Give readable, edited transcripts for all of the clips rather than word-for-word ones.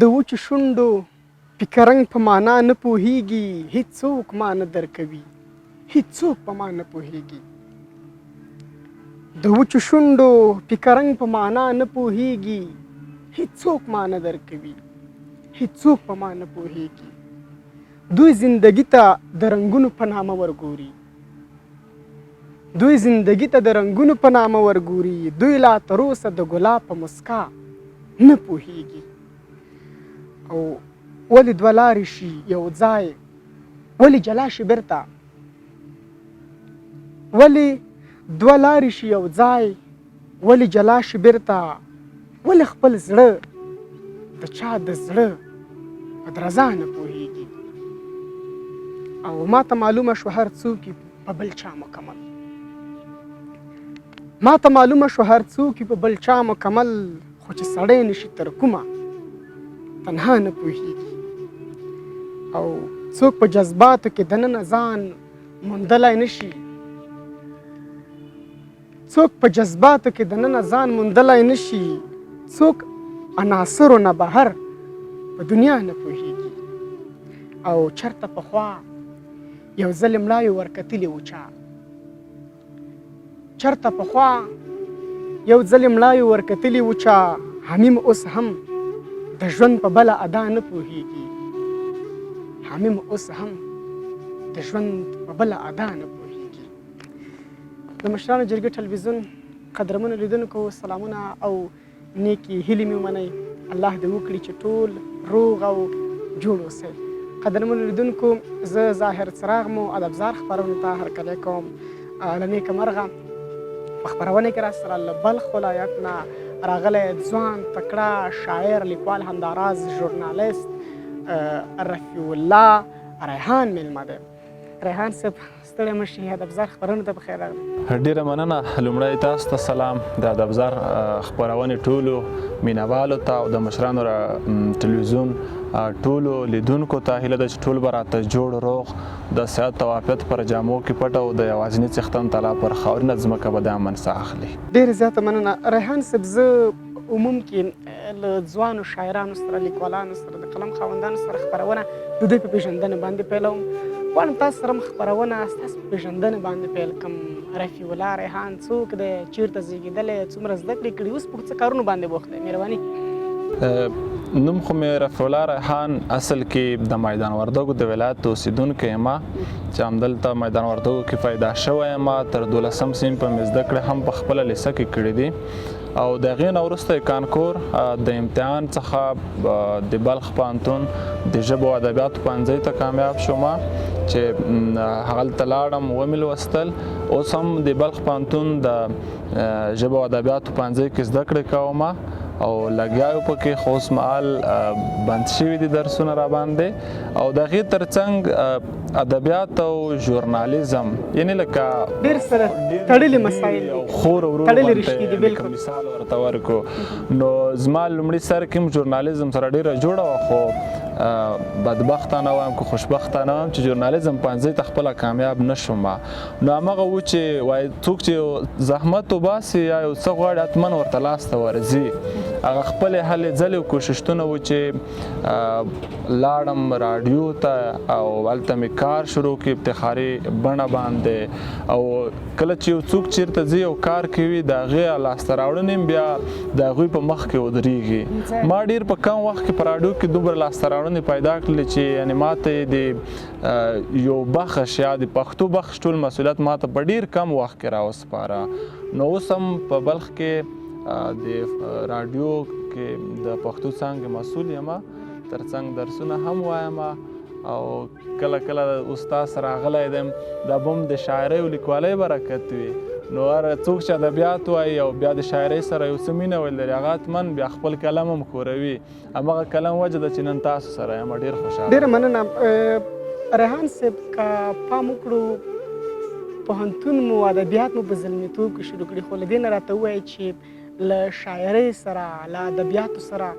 د وچو شونډو پیکه رنګ په معنا نه پوهیږي، هیڅوک ما نه درکوي، هیڅوک په ما نه پوهیږي. د وچو شونډو پیکه رنګ په معنا نه پوهیږي، هیڅوک ما نه درکوي، هیڅوک په ما نه پوهیږي. دوی زندګي ته د رنګونو په نامه ورګوري، دوی زندګي ته د رنګونو په نامه ورګوري، دوی لا تر اوسه د ګلاب په مسکا نه پوهیږي. او ولې دوه لارې شي یو ځای، ولې جلا شي بیرته، ولې دوه لارې شي یو ځای، ولې جلا شي بیرته، ولې خپل زړه د چا د زړه په درزا نه پوهیږي. او ما ته معلومه شوه هر څوک په بل چا مکمل، ما ته معلومه شوه هر څوک په بل چا مکمل، خو چې سړی نشي تر کومه تنها نه پوهیږي. او څوک په جذباتو کې دننه ځان موندلی نشي، څوک په جذباتو کې دننه ځان موندلی نشي، څوک عناصرو نه بهر په دنیا نه پوهیږي. او چرته پخوا یو ځل مړاوي ورکتلي و چا، چرته پخوا یو ځل مړاوي ورکتلي و چا، حمیم اوس هم د ژوند په بله ادا نه پوهیږي، حمیم اوس هم د ژوند په بله ادا نه پوهیږي. د مشرانو جرګې ټلویزیون قدرمنو لیدونکو سلامونه او نیکې هیلې مې ومنئ. الله دې وکړي چې ټول روغ او جوړ اوسئ. قدرمنو لیدونکو، زه ظاهر څراغ مو ادبزار خپرونې ته هرکلی کوم. له نیکه مرغه په خپرونه کې راسره له بلخ ولایت نه راغلی ځوان تکړه شاعر، لیکوال، همداراز ژورنالیست رفیع الله ریحان میلمه دی. ریحان صاحب، ستړی مه شي، ادبزار خپرونې ته په خیر راغلی. ډیره مننه. لومړی تاسو ته سلام، د ادبزار خپرونې ټولو مینوالو ته او د مشرانو ټلویزیون ټولو لیدونکو ته. هیله ده چې ټول به راته جوړ روغ، د صحت او عافیت پر جامو کې پټ او د یوازیني څښتن تعالی پر خاورینه ځمکه به د امن ساه اخلي. ډیره زیاته مننه ریحان صاحب. زه عموم کې له ځوانو شاعرانو سره، لیکوالانو سره، د قلم خاوندانو سره خپرونه د دوی په پېژندنه باندې پیلوم. غواړم تاسو سره هم خپرونه ستاسو په پېژندنه باندې پیل کړم. رفیع الله ریحان څوک دی، چیرته زیږېدلی، څومره زده کړې کړي، اوس په څه کارونو باندې بوخت دی؟ مهرباني. نوم خو مې رفیع الله ریحان، اصل کې د میدان وردګو د ولایت اوسېدونکی یم، چې همدلته میدان وردګو کې پیدا شوی یم. تر دولسم صنف مې زده کړې هم په خپله لیسه کې کړې دي، او د هغې نه وروسته یې کانکور د امتحان څخه د بلخ پوهنتون د ژبو او ادبیاتو پوهنځي ته کامیاب شوم، چې هغلته لاړم ومې لوستل. اوس هم د بلخ پوهنتون د ژبو او ادبیاتو پوهنځي کې زده کړې کوم او لګیا یو پکې، خو اوس مهال بند شوي دي درسونه را باندې. او د هغې ترڅنګ ادبیات او ژورنالیزم، یعنی لکه ډېر سره تړلي مسایل دي، خور ورور تړلې رشتې دي. بالکل مثال ورته ورکو. نو زما لومړي سر کې هم ژورنالیزم سره ډېره جوړه وه، خو بدبختانه وایم که خوشبختانه وایم چې ژورنالیزم پوهنځي ته خپله کامیاب نه شوم. نو هماغه و چې وایي څوک چې زحمت وباسي یا یو څه غواړي حتما ورته لاسته ورځي. هغه خپلې هلې ځلې او کوششتونه و چې لاړم راډیو ته او هلته مې کار شروع کړ افتخاري بڼه باندې. او کله چې یو څوک چیرته ځي او کار کوي، د هغې لاسته راوړنې هم بیا د هغوی په مخ کې ودرېږي. ما ډېر په کم وخت کې په راډیو کې دومره لاسته راوړنې پیدا کړلې چې یعنې ما ته یې د یو بخش یا د پښتو بخش ټول مسؤلیت ما ته په ډېر کم وخت کې راوسپاره. نو اوس هم په بلخ کې د راډیو کې د پښتو څانګې مسؤل یم، ترڅنګ درسونه هم وایم، او کله کله استاد سره راغلی دی، دا به هم د شاعرۍ او لیکوالۍ برکت وي. نو هر څوک چې ادبیات وایي او بیا د شاعرۍ سره یو څه مینه ولري، هغه حتما بیا خپل قلم هم ښوروي. هماغه قلم وجه ده چې نن تاسو سره یم، ډېر خوشحاله. ډېره مننه ریحان صاحب. که پام وکړو، پوهنتون مو ادبیات مو په زلمیتوب کې شروع کړي، خو له دې نه راته ووایه چې له شاعرۍ سره، له ادبیاتو سره،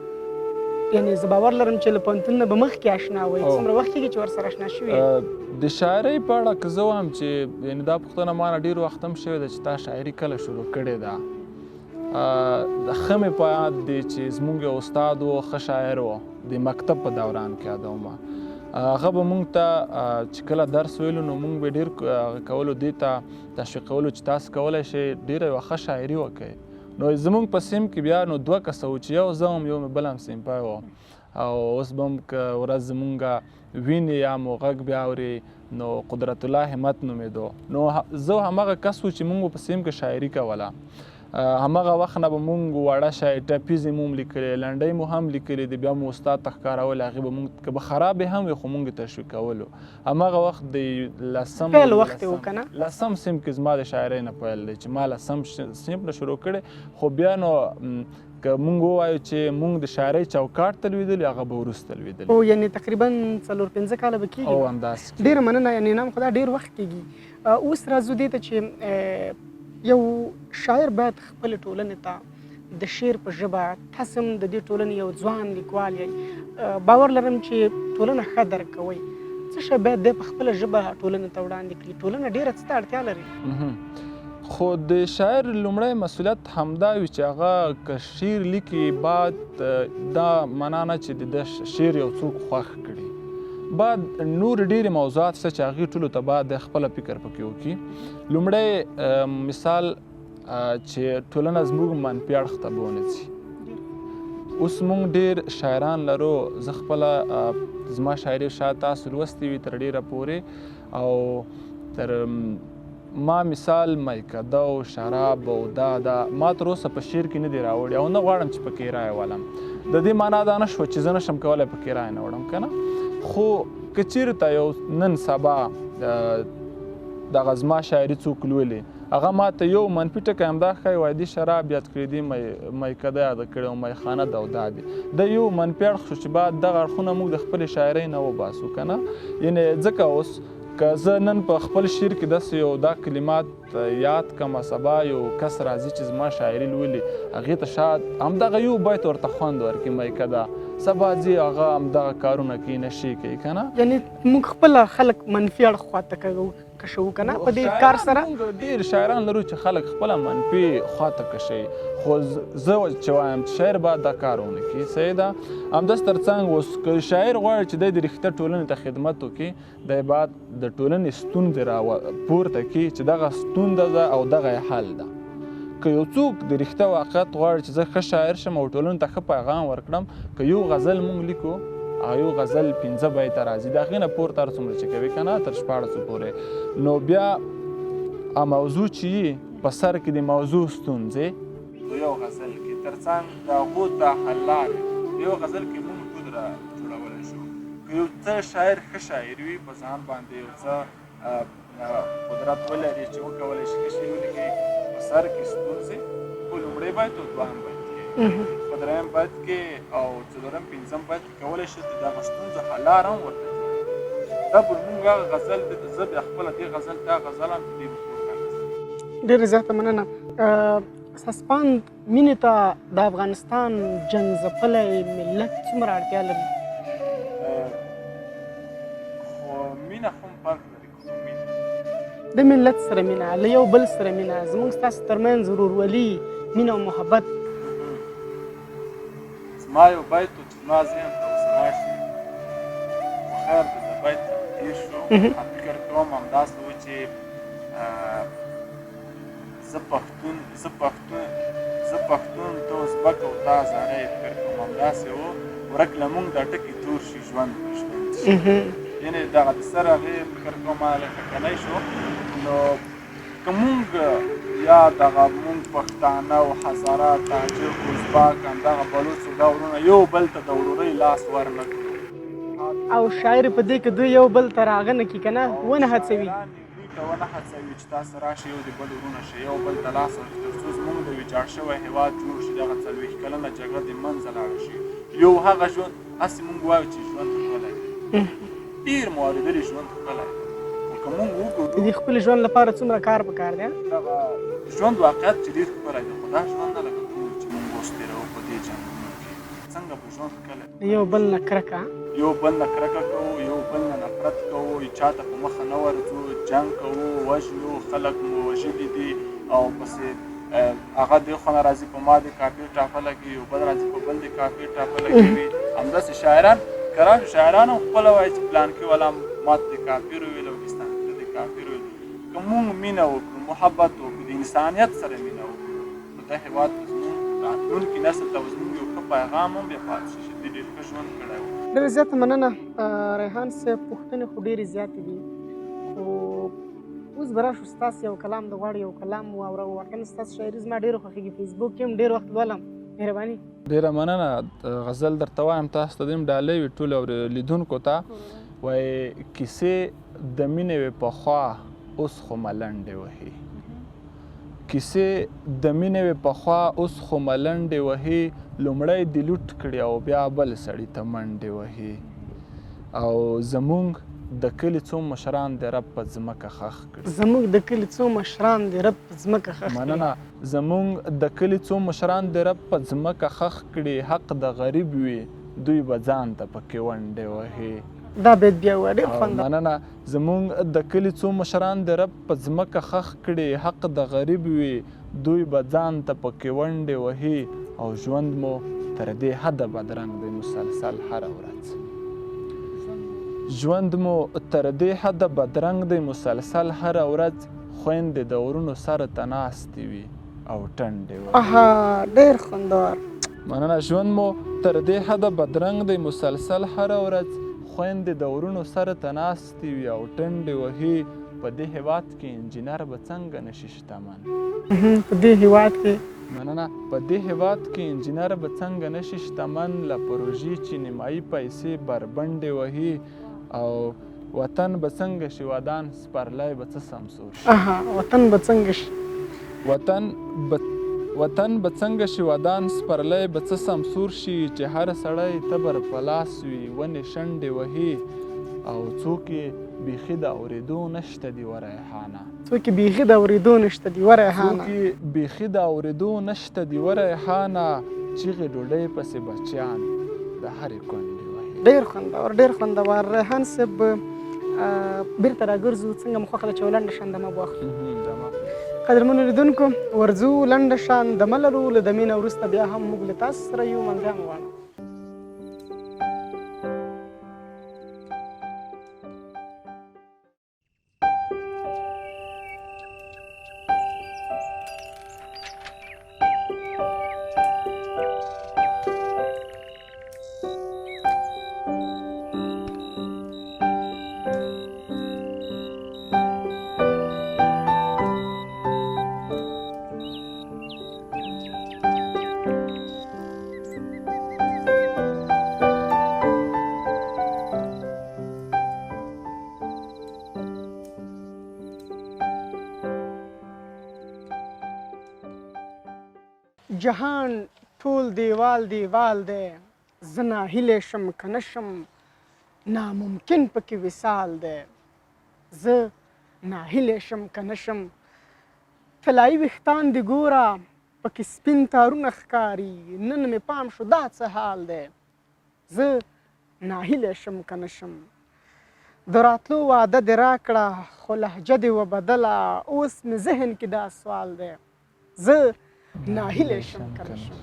یعنې زه باور لرم چې له پوهنتون نه به مخکې آشنا وئ، څومره وخت کېږي چې ورسره آشنا شوي؟ د شاعرۍ په اړه که زه وایم چې یعنې دا پوښتنه ما نه ډېر وخت هم شوې ده چې تا شاعري کله شروع کړې ده. ښه مې په یاد دی چې زموږ یو استاد و، ښه شاعر و، د مکتب په دوران کې یادوم. هغه به مونږ ته چې کله درس ویلو نو مونږ به ډېر کولو، دې ته تشویقولو چې تاسو کولی شئ ډېره یوه ښه شاعري وکړئ. نو زمونږ په سیم کې بیا نو دوه کسه وو چې یو زه وم، یو مې بل هم سیمپای و. او اوس به هم که ورځ زمونږ ویني یا مو غږ بیا اوري نو قدرت الله همت نومېدو. نو زه هماغه کس و چې مونږ په سیم کې شاعري کوله. هماغه وخت نه به مونږ واړه شاعر ټپیزې مو هم لیکلې، لنډۍ مو هم لیکلې دي، بیا مو استاد ته ښکارولې، هغې به مونږ که به خرابې هم وې خو مونږ یې تشویقولو. هماغه وخت د لسم پیل وخت یې و که نه؟ لسم صنف کې زما د شاعرۍ نه پیل دی چې ما لسم صنف نه شروع کړی. خو بیا نو که مونږ ووایو چې مونږ د شاعرۍ چوکاټ ته لوېدلي، هغه به وروسته لوېدلي. او یعنې تقریبا 4-5 کاله به کېږي. او همداسې کېږي. ډېره مننه، یعنې نام خدا ډېر وخت کېږي. اوس راځو دې ته چې یو شاعر باید خپلې ټولنې ته د شعر په ژبه، تاسو هم د دې ټولنې یو ځوان لیکوال یئ، باور لرم چې ټولنه ښه درک کوئ، څه شی باید دی په خپله ژبه ټولنې ته وړاندې کړي؟ ټولنه ډېره څه ته اړتیا لري؟ خو د شاعر لومړی مسؤلیت همدا وي چې هغه که شعر لیکي باید دا معنا نه چې د ده شعر یو څوک خوښ کړي، باید نور ډېرې موضوعات شته چې هغې ټولو ته باید دی خپله فکر پکې وکړي. لومړی مثال چې ټولنه زموږ منفي اړخ ته بونه ځي. اوس موږ ډېر شاعران لرو، زه خپله زما شاعري شاید تاسو لوستې وي تر ډېره پورې، او تر ما مثال میکده او شراب او دا دا ما تر اوسه په شعر کې نه دی راوړي او نه غواړم چې پکې رایه ولم. د دې معنا دا نه شوه چې زه نشم کولی پکې رایه نه وړم که نه، خو که چېرته یو نن سبا دغه زما شاعري څوک لولي، هغه ما ته یو منفي ټکی همدا ښایي، وایي دې شراب یاد کړي، دې میکده یاده کړې او میخانه ده او دا دي. دا یو منفي اړخ شو چې باید دغه اړخونه موږ د خپلې شاعرۍ نه وباسو که نه. یعنې ځکه اوس که زه نن په خپل شعر کې داسې یو دا کلمات یاد کړم، سبا یو کس راځي چې زما شاعري لولي، هغې ته شاید همدغه یو بیت ورته خوند ورکړي، میکده سبا ځي هغه همدغه کارونه کوي، نشې کوي که نه. یعنې موږ خپله خلک منفي اړخ خواته کشوو که نه په دې کار سره؟ موږ ډېر شاعران لرو چې خلک خپله منفي خواته کشوي، خو زه چې وایم چې شاعر باید دا کار ونه کړي. صحیح ده. همداسې تر څنګ اوس که شاعر غواړي چې دی د رښتیا ټولنې ته خدمت وکړي، دی باید د ټولنې ستونزې را پورته کړي چې دغه ستونزه ده او دغه یې حل ده. که یو څوک د رښتیا واقعیت غواړي چې زه ښه شاعر شم او ټولنې ته ښه پیغام ورکړم، که یو غزل موږ لیکو او یو غزل 5 بیته راځي، د هغې نه پورته هر څومره چې کوي که نه تر 16 پورې، نو بیا موضوع چې یي په سر کې د موضوع ستونزې په یو غزل کې تر څنګ د هغو ته حل لارې په یو غزل کې موږ ټول را جوړولی شو. که یو څه شاعر ښه شاعر وي، په ځان باندې یو څه قدرت ولري چې وکولی شي ښه شعر ولیکي، په سر کې ستونزې په لومړی بیت او دوهم بیت کې، په دریم بیت کې او څلورم پنځم بیت کې کولی شي چې دغه ستونزو حل لاره هم ورته جوړه کړي. دا به موږ هغه غزل دی، زه بیا خپله دې غزل دا غزل هم چې دې به پورته کړم. ډېره زیاته مننه. سسپاند مینې ته د افغانستان جنګ ځپلی ملت څومره اړتیا لري؟ خو مینه خو هم فرق لري، خو مینه د ملت سره مینه، له یو بل سره مینه، زموږ ستاسو ترمنځ ورورولي، مینه او محبت. زما یو بیت و چې زما ذهن ته اوس راشي، خو خیر دی د بیت نه تېر شو. فکر کوم همداسې و چې زه پښتون، زه پښتون، زه پښتون، ته ازبک او تا هزاره یې. فکر کوم همداسې و، ورک له موږ دا ټکي تور شي، ژوند په ژوند شي. یعنې دغه د سر هغې فکر کوم لکه کنی شو. نو که موږ یا دغه موږ پښتانه او هزاره، تاجک، ازبک، همدغه بلوڅ او دا وروڼه یو بل ته د ورورۍ لاس ورنه کړو، او شاعر په دې کې دوی یو بل ته راغه نه کړي که نه، ونه هڅوي، دوی ته ونه هڅوي چې تاسو راشئ یو د بل وروڼه شئ، یو بل ته لاس ورکړئ، تر څو زموږ د ویجاړ شوی هېواد جوړ شي، دغه 40 کلنه جګړه د منځه لاړه شي. یو هغه ژوند هسې موږ وایو چې ژوند ښکلی دی، ډېر مو اورېدلي ژوند ښکلی دی، خو که موږ وګورو د دې خپل ژوند لپاره څومره کار پکار دی؟ دغه ژوند واقعیت چې ډېر ښکلی دی، خو دا ژوند نه لکه کوم چې موږ اوس تېروو په دې جنګونو کې، څنګه به ژوند ښکلی دی؟ یو بل نه کرکه، یو بل نه کرکه کوو، یو بل نه نفرت کوو، چا ته په مخه نه ورځو، جنګ کوو، وژنو، خلک مو وژلي دي او پسې هغه دې خوا نه راځي په ما د کافیر ټاپه لګوي، یو بل راځي په بل د کافیر ټاپه لګوي. همداسې شاعران کرار شاعران هم خپله وایي چې پلانکي والا ماته د کافر وویل او ستانکي ته د کافر وویل. که موږ مینه وکړو، محبت وکړو، د انسانیت سره مینه وکړو، نو دا هېواد به زموږ راتلونکي نسل ته به زموږ یو ښه پیغام هم بیا پاتې شي چې دوی ډېر ښه ژوند کړی و. ډېره زیاته مننه ریحان صاحب، پوښتنې خو ډېرې زیاتې دي، خو اوس به راشو ستاسو یو کلام د غواړو یو کلام واورو. واقعا ستاسو شاعري زما ډېره خوښېږي، فیسبوک کې هم ډېر وخت لولم. مهرباني. ډېره مننه. غزل درته وایم، تاسو ته دې هم ډالۍ وي ټولو لیدونکو ته. وایي کیسې د مینې وې پخوا، اوس خو ملنډې وهي. کیسې د مینې وې پخوا، اوس خو ملنډې وهي. لومړی دې لوټ کړي او بیا بل سړي ته منډې وهي. او زمونږ د کلي څو مشران د رب په ځمکه خښ کړي. زموږ د کلي څو مشران د رب په ځمکه خښ کړي. مننه. زمونږ د کلي څو مشران د رب په ځمکه خښ کړي. حق د غریب وي، دوی به ځان ته پکې ونډې وهي. دا بیت بیا ووایه، ډېر خوند. مننه. زمونږ د کلي څو مشران د رب په ځمکه خښ کړي. حق د غریب وي، دوی به ځان ته پکې ونډې وهي. او ژوند مو تر دې حده بدرنګ دی مسلسل هره ورځ. ژوند مو تر دې حده بدرنګ دی مسلسل هره ورځ. خویندې د ورونو سر ته ناستې وي او ټنډې وهي. اها، ډېر خوندور. مننه. ژوند مو تر دې حده بدرنګ دی مسلسل هره ورځ. خویندې د ورونو سر ته ناستې وي او ټنډې وهي. په دې هېواد کې انجینر به څنګه نشي شتمن؟ په دې هېواد کې. مننه. په دې هېواد کې انجینر به څنګه نشي شتمن؟ له پروژې چې نیمایي پیسې بربنډې وهي. او وطن به څنګه شي ودان، سپرلی به څه سمسور شي؟ اها، وطن به څنګه شي؟ وطن به څنګه شي ودان، سپرلی به څه سمسور شي؟ چې هر سړی تبر په لاس وي، ونې شنډې وهي. او څوک یې بیخي د اورېدو نشته دي وريحانه. څوک یې بیخي د اورېدو نشته دي وريحانه. څوک یې بیخي د اورېدو نشته دي وريحانه. چیغې ډوډۍ پسې بچیان د هرې کونډې وهي. ډېر خوندور، ډېر خوندور. ریحان صاحب بیرته راګرځو، څنګه مو خوښه ده چې یو لنډه شان دمه واخلو؟ قدرمنو لیدونکو، ورځو لنډه شان دمه لرو، له دمې نه وروسته بیا هم موږ له تاسو سره یو. ملتیا مو غواړم. جهان ټول دیوال دیوال دی، زه ناهیلی شم که نه شم، ناممکن پکې وصال دی. زه ناهیلی شم که نه شم، طلایي ویښتان دې ګوره پکې سپین تارونه ښکاري، نن مې پام شو دا څه حال دی. زه ناهیلی شم که نه شم، د راتلو وعده دې راکړه خو لهجه دې وبدله، اوس مې ذهن کې دا سوال دی. زه ناهیلی شم که نه شم،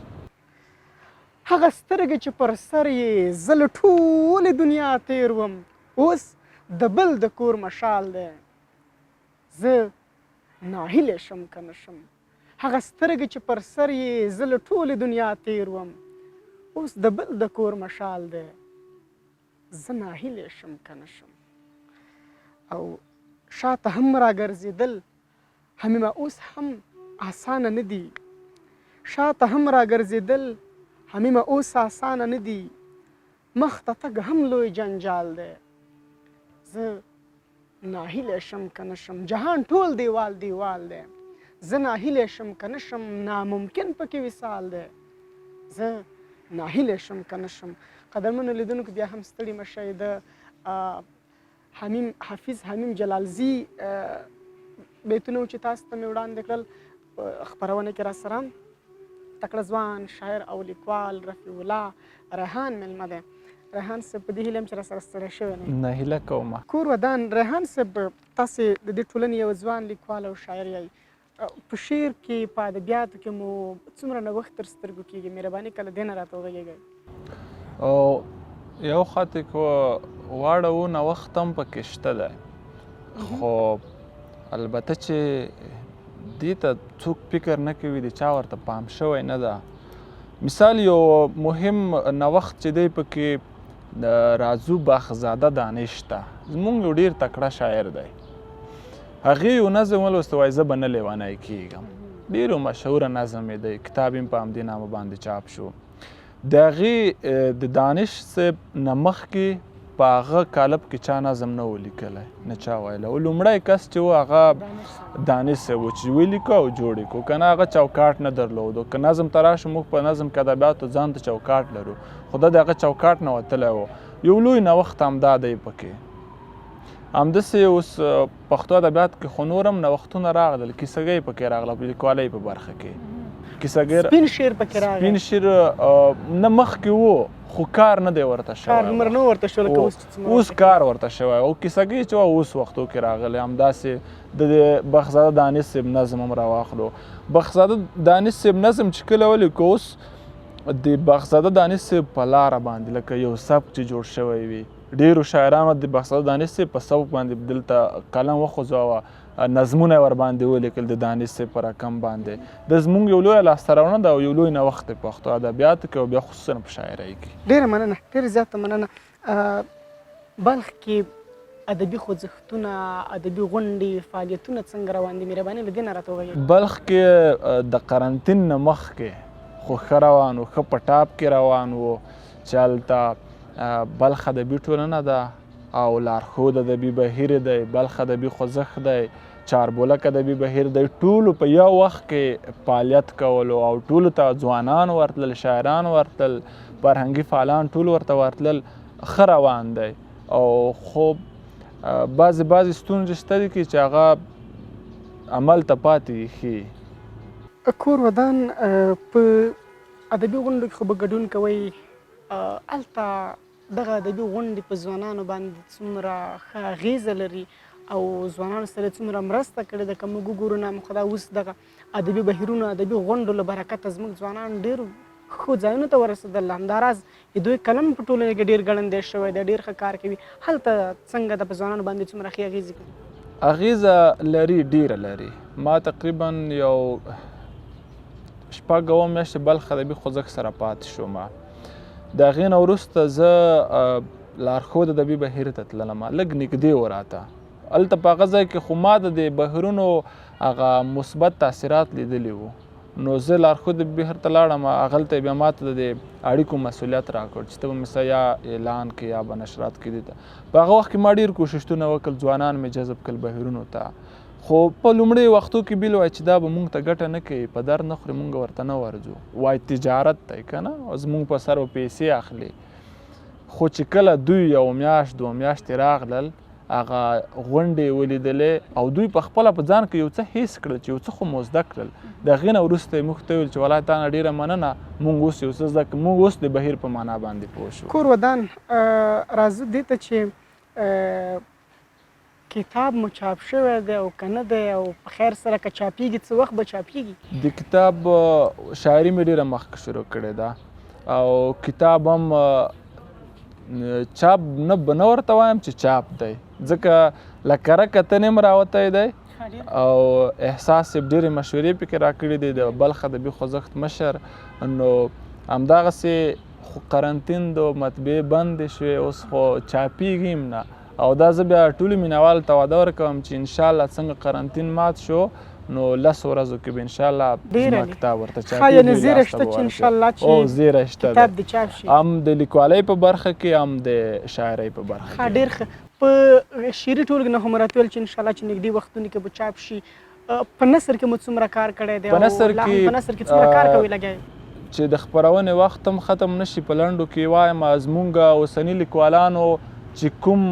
هغه سترګې چې پر سر یې زه له ټولې دنیا تېر وم، اوس د بل د کور مشال دی. زه ناهیلی شم که نه شم، هغه سترګې چې پر سر یې زه له ټولې دنیا تېر وم، اوس د بل د کور مشال دی. زه ناهیلی شم که نه شم. او شاته هم راګرځېدل حمیمه اوس هم اسانه نه دي، شاته هم راګرځېدل حمیمه اوس اسانه نه دي، مخ ته تګ هم لوی جنجال دی. زه ناهیلی شم که نه شم، جهان ټول دیوال دیوال دی. زه ناهیلی شم که نه شم، ناممکن پکې وصال دی. زه ناهیلی شم که نه شم. قدرمنو لیدونکو بیا هم ستړي مه شئ. د حمیم حفیظ حمیم جلالزي بیتونه چې تاسو ته مې وړاندې کړل په خپرونه کې راسره تکړه ځوان شاعر او لیکوال رفیع الله ریحان مېلمه دی. ریحان صاحب په دې هیله یم چې راسره ستړی شوی نه. نه هیله کوم. کور ودان. ریحان صاحب، تاسې د دې ټولنې یو ځوان لیکوال او شاعر یئ. په شعر کې، په ادبیاتو کې مو څومره نوښت تر سترګو کېږي؟ مهرباني که له دې نه راته وغږېږئ. او یو خاطر که واړه نوښت هم پکې شته دی، خو البته چې دې ته څوک فکر نه کوي، د چا ورته پام شوی نه ده. مثال یو مهم نوښت چې دی پکې د رازو بخزاده دانش ته، زمونږ یو ډیر تکړه شاعر دی، هغې یو نظم ولوسته، وایي زه به نه لیونی کیږم. ډېر یو مشهوره نظم یې دی، کتاب یې په همدې نامه باندې چاپ شو. د هغې د دانش صاحب نه مخکې په هغه کالب کې چا نظم نه و لیکلی، نه چا ویلی و. لومړی کس چې و هغه دانش صاحب و چې ولیکه او جوړ یې کړو، که نه هغه چوکاټ نه درلودو. که نظم ته راشو، موږ په نظم کې ادبیاتو ځان ته چوکاټ لرو، خو ده د هغه چوکاټ نه وتلی و. یو لوی نوښت همدا دی پکې. همداسې اوس پښتو ادبیات کې خو نور هم نوښتونه راغلل، کیسهګۍ پکې راغله، په لیکوالۍ په برخه کې کیسهګۍ، سپین شعر پکې راغی. سپین شعر نه مخکې و، خو کار نه دی ورته شوی، کار دومره نه ورته شوی لکه اوس چې څومره اوس کار ورته شوی. او کیسهګۍ چې وه اوس وختو کې راغلی. همداسې د بخزاده دانش صاحب نظم هم راواخلو. بخزاده دانش صاحب نظم چې کله ولیکو، اوس د بخزاده دانش صاحب په لاره باندې لکه یو سبک چې جوړ شوی وي، ډېرو شاعرانو د بخزاده دانش صاحب په سبک باندې دلته قلم وخوځاوه، نظمونه یې ورباندې ولیکل د دانش صاحب په رقم باندې. د زمونږ یو لویه لاسته راوړنه ده او یو لوی نوښت دی پښتو ادبیاتو کې او بیا خصوصا په شاعرۍ کې. ډېره مننه، ډېره زیاته مننه. بلخ کې ادبي خوځښتونه، ادبي غونډې، فعالیتونه څنګه روان دي؟ مهرباني له دې نه راته وغږېږئ. بلخ کې د قرنطین نه مخکې خو ښه روان و، ښه په ټاپ کې روان و، چې هلته بلخ ادبي ټولنه ده او لارښود ادبي بهیر دی، بلخ ادبي خوځښت دی، چاربولک ادبي بهیر دی، ټولو په یو وخت کې فعالیت کولو او ټولو ته ځوانان ورتلل، شاعران ورتلل، فرهنګي فعالان ټول ورته ورتلل، ښه روان دی. او خو بعضې بعضې ستونزې شته دي کې چې هغه عمل ته پاتې دي. ښې کور ودان، په ادبي غونډو کې خو به ګډون کوئ، هلته دغه ادبي غونډې په ځوانانو باندې څومره ښه اغېزه لري او ځوانانو سره څومره مرسته کړې ده؟ که موږ وګورو نام خدا اوس دغه ادبي بهیرونو، ادبي غونډو له برکته زموږ ځوانان ډېرو ښو ځایونو ته ورسېدل. همداراز د دوی قلم په ټولنه کې ډېر ګړندی شوی دی، ډېر ښه کار کوي. هلته څنګه ده، په ځوانانو باندې څومره ښې اغېزې کوي؟ اغېزه لري، ډېره لري. ما تقریبا یو شپږ اووه میاشتې بلخ ادبي خوځښت سره پاتې شوم. د هغې نه وروسته زه لارښود ادبي بهیر ته تللم، لږ نږدې و راته. هلته په هغه ځای کې خو ما د دې بهیرونو هغه مثبت تاثیرات لیدلي وو، نو زه لارښود ادبي بهیر ته لاړم. هغلته یې بیا ما ته د دې اړیکو مسؤلیت راکړ چې ته به مثلا یا اعلان کې یا به نشرات کې دي ته. په هغه وخت کې ما ډېر کوششونه وکړل، ځوانان مې جذب کړل بهیرونو ته، خو په لومړیو وختو کې بیل وای چې دا به مونږ ته ګټه نه کوي، په در نه خوري، مونږ ورته نه ورځو، وای تجارت دی که نه، زمونږ په سر به پیسې اخلي. خو چې کله دوی یو میاشت دوه میاشتې راغلل، هغه غونډې ولیدلې او دوی په خپله په ځان کې یو څه حس کړل چې یو څه خو مو زده کړل. د هغې نه وروسته یې موږ ته وویل چې ولا تا نه ډېره مننه، موږ اوس یو څه زده کړل، موږ اوس د بهیر په معنا باندې پوه شو. کور ودان، راځو دې ته چې کتاب مو چاپ شوی دی او که نه دی، او په خیر سره که چاپیږي څه وخت به چاپیږي؟ د کتاب شاعري مې ډېره مخکې شروع کړې ده او کتاب هم چاپ نه به نه ورته وایم چې چاپ دی، ځکه له کره کتنې هم راوتی دی او احساس صاحب ډېرې مشورې پکې راکړې دي، د بلخ ادبي خوځښت مشر. نو همدغسې خو قرنطین د مطبعې بندې شوې، اوس خو چاپیږي هم نه. او دا زه بیا ټولو مینهوالو ته وعده ورکوم چې انشاءالله څنګه قرنطین مات شو نو لس ورځو کې به انشاءالله زما کتاب ورته چاپېږي. یعنې زیری شته چې انشاءالله چې زیری شته کتاب دې چاپ شي، هم د لیکوالۍ په برخه کې هم د شاعرۍ په برخه کې. ډېر ښه. په شعري ټولګې نه هم راته ویل چې انشاءالله چې نږدې وختونو کې به چاپ شي. په نثر کې مو څومره کار کړی دی؟ په نثر کې په نثر کې څومره کار کوئ لګیا؟ چې د خپرونې وخت هم ختم نه شي په لنډو کې وایم، زمونږ اوسني لیکوالانو چې کوم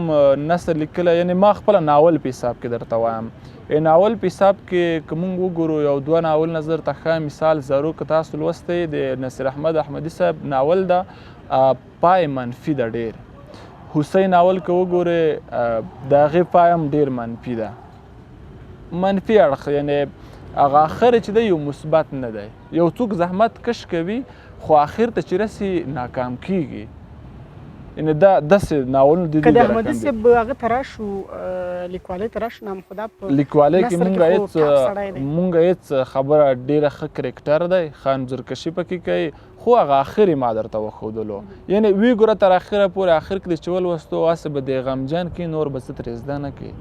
نثر لیکلی، یعنې ما خپله ناول په حساب کې درته وایم، ناول په حساب کې که مونږ وګورو یو دوه ناول نظر ته ښه مثال زرو که تاسو لوستی، د نصیر احمد احمدي صاحب ناول ده، پای منفي ده ډېر. هوسۍ ناول که وګورې د هغې پای هم ډېر منفي ده، منفي اړخ، یعنې هغه اخر چې دی یو مثبت نه دی. یو څوک زحمت کش کوي خو اخر ته چې رسي ناکام کیږي. یعنې دا داسې ناولونه د که دې د احمدي رقم دي. صاحب هغه ته راشو، لیکوالۍ ته راشو، نام خدا په لیکوالۍ کې نثر مونږ کې خو هیڅ ټاپ سړی دی. مونږ هیڅ خبره ډیره ښه کرکټر دی، ښه انځورکشي پکې کوي، خو هغه اخر یې ما درته وښودلو. یعنې وی ګوره تر اخره پورې، اخر کې دې چې ولوستو هسې به دې غمجن کړي، نور به څه ترې زده نه کړي.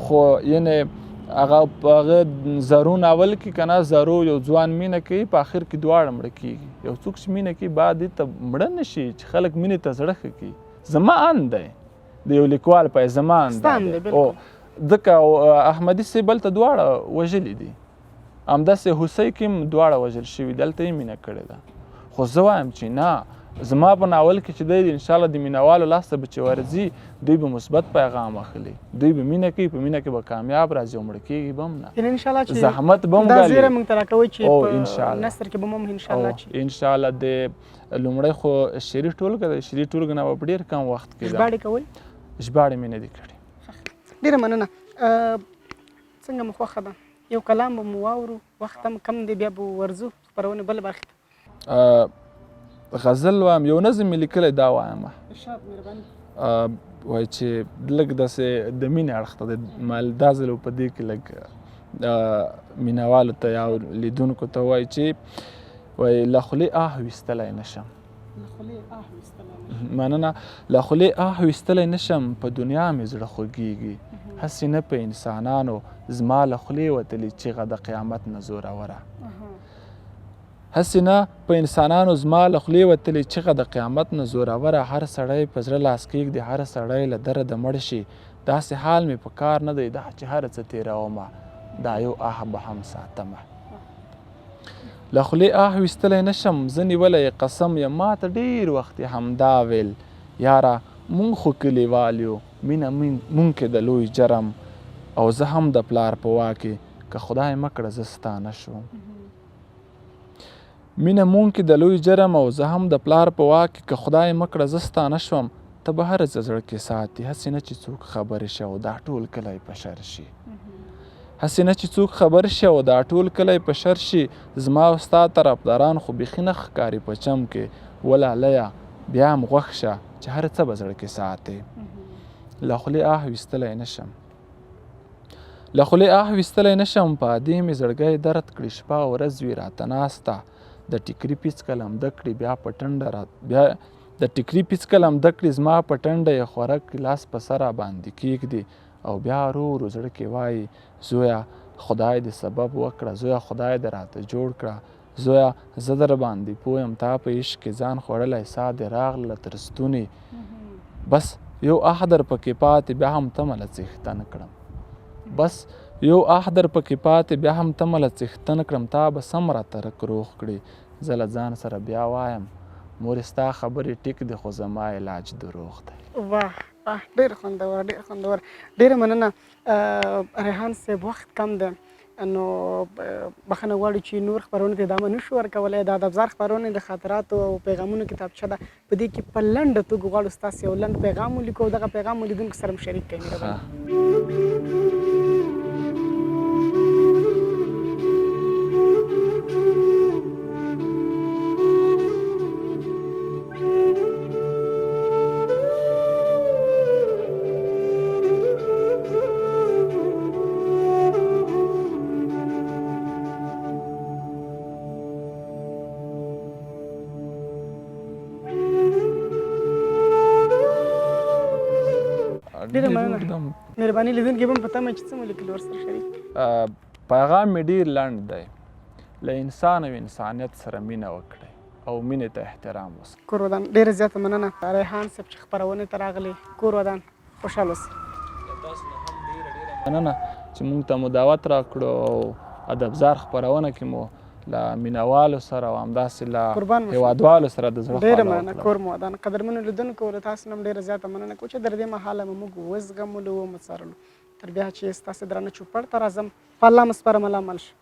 خو یعنې هغه په هغه زرو ناول کې که نه، زرو یو ځوان مینه کوي، په اخر کې دواړه مړه کېږي. یو څوک چې مینه کوي باید دې ته مړه نه شي چې خلک مینې ته زړه ښه کړي. زما اند دی د یو لیکوال په زما اند ستا اند دی. دی، بالکل. ځکه احمدي صاحب هلته دواړه وژلي دي، همداسې هوسۍ کې هم دواړه وژل شوي دي، هلته یې مینه کړې ده. خو زه وایم چې نه، زما په ناول کې چې دی انشاءالله د مینهوالو لاس ته به چې ورځي دوی به مثبت پیغام اخلي، دوی به مینه کوي، په مینه کې به کامیاب راځي او مړه کېږي به هم نه، یعنې انشاءالله چې زحمت به هم دا ګالي. زیری موږ ته راکوئ چې په انشاءالله. نثر کې به هم انشاءالله چې انشاءالله د لومړی خو شعري ټولګه ده، شعري ټولګه نه به په ډېر کم وخت کې ده. ژباړې کوئ؟ ژباړې مې نه دي کړې. ډېره مننه. څنګه مو خوښه ده؟ یو کلام به مو واورو، وخت هم کم دی، بیا به ورځو خپرونې بله برخې ته. غزل وایم، یو نظم مې لیکلی دا وایم. ارشاد، مهرباني. وایي چې لږ داسې د مینې اړخ ته دی، مال دا ځل په دې کې لږ مینهوالو ته یا لیدونکو ته وایي چې وایي له خولې آه ویستلی نه شم. له خولې آه ویستلی نه شم. مننه. له خولې آه ویستلی نه شم، په دنیا مې زړه خوږېږي، هسې نه په انسانانو زما له خولې وتلې چیغه د قیامت نه زوروره. هسې نه په انسانانو زما له خولې وتلې چیغه د قیامت نه زوروره، هر سړی په زړه لاس کېږدي، هر سړی له درده مړ شي، داسې حال مې په کار نه دی، دا چې هر څه تېرومه دا یو آه به هم ساتمه. له خولې آه ویستلی نه شم، زه نیولی یې قسم یم، ما ته ډېر وخت یې همدا ویل، یاره مونږ خو کلیوال یو، مینه مونږ کې د لوی جرم، او زه هم د پلار په واک کې، که خدای مه کړه زه ستا نه شوم. مینه مونږ کې د لوی جرم او زه هم د پلار په واک کې، که خدای مه کړه زه ستا نه شوم، ته به هر څه زړه کې ساتي، هسې نه چې څوک خبر شي او دا ټول کلی په شر شي. هسې نه چې څوک خبر شي او دا ټول کلی په شر شي، زما او ستا طرفداران خو بیخي نه ښکاري په چم کې، ولالیه بیا هم غوښ شه چې هر څه به زړه کې ساتې. له خولې آه ویستلی نه شم، له خولې آه ویستلی نه شم، په ادې مې زړګی درد کړي، شپه او ورځ وي راته ناسته، د ټیکري پیڅکه لمده کړي، بیا په ټنډه را بیا د ټیکري پیڅکه لمده کړي، زما په ټنډه یې خوره کړي، لاس په سر راباندې کېږدي او بیا ورو ورو زړه کې وایي، زویه خدای دې سبب وکړه، زویه خدای دې راته جوړ کړه، زویه زه در باندې پوه یم، تا په عشق کې ځان خوړلی، ساه دې راغله تر ستوني، بس یو آه در پکې پاتې، بیا هم تمه له څښتن کړم، بس یو آه در پکې پاتې، بیا هم تمه له څښتن کړم، تا به سم راته رک روغ کړي، زه له ځان سره بیا وایم، مورې ستا خبرې ټیک دي، خو زما علاج دروغ دی. واه واه، ډېر خوندور، ډېر خوندور، ډېره مننه. ریحان صاحب وخت کم دی، نو بخښنه غواړو چې نور خپرونو ته ادامه نشو ورکولی. د ادبزار خپرونې د خاطراتو او پیغامونو کتابچه ده، په دې کې په لنډه توګه غواړو ستاسې یو لنډ پیغام ولیکو او دغه پیغام مو لیدونکو سره هم شریک کړئ. مهرباني. ډېره مننه، مهرباني. لیدونکي به هم په تمه چې څه مو لیکلي ورسره شریک. پیغام مې ډېر لنډ دی، له انسان او انسانیت سره مینه وکړئ او مینې ته احترام وساتئ. کور ودان، ډېره زیاته مننه ریحان صاحب چې خپرونې ته راغلې. کور ودان، خوشحاله اوسئ. له تاسو نه هم ډېره ډېره مننه چې موږ ته مو دعوت راکړو او ادبزار خپرونه کې مو له مینهوالو سره او همداسې له هېوادوالو سره د زړه ډېره خواله مننه، وکړه. کور مو ودان. قدرمنو لیدونکو له تاسو نه هم ډېره زیاته مننه کوو چې تر دې مهاله مو موږ وزغملو ومو څارلو. تر بیا چې ستاسې درانه چوپړ ته راځم، په الله مو سپارم، الله مل شه.